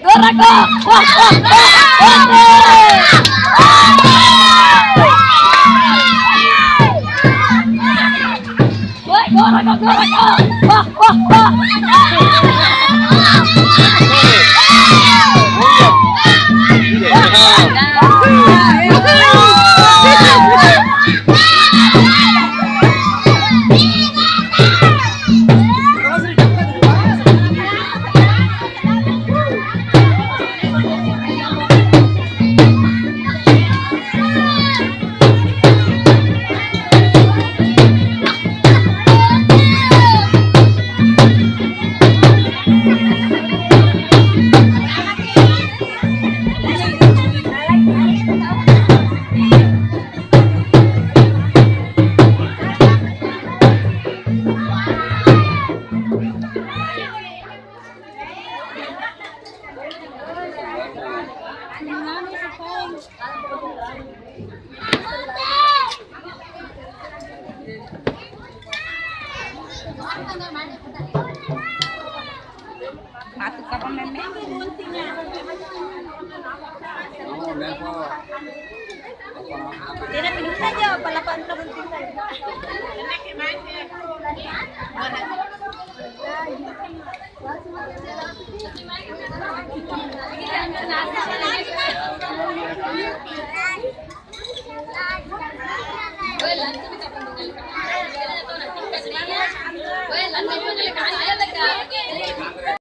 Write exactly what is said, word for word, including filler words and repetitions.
Goraka! Wah, wah, wah, wah! Woi, goraka, goraka! Wah, wah, wah! Atu kapang memme? Tena pinunna jo, palapan tahun tinggal.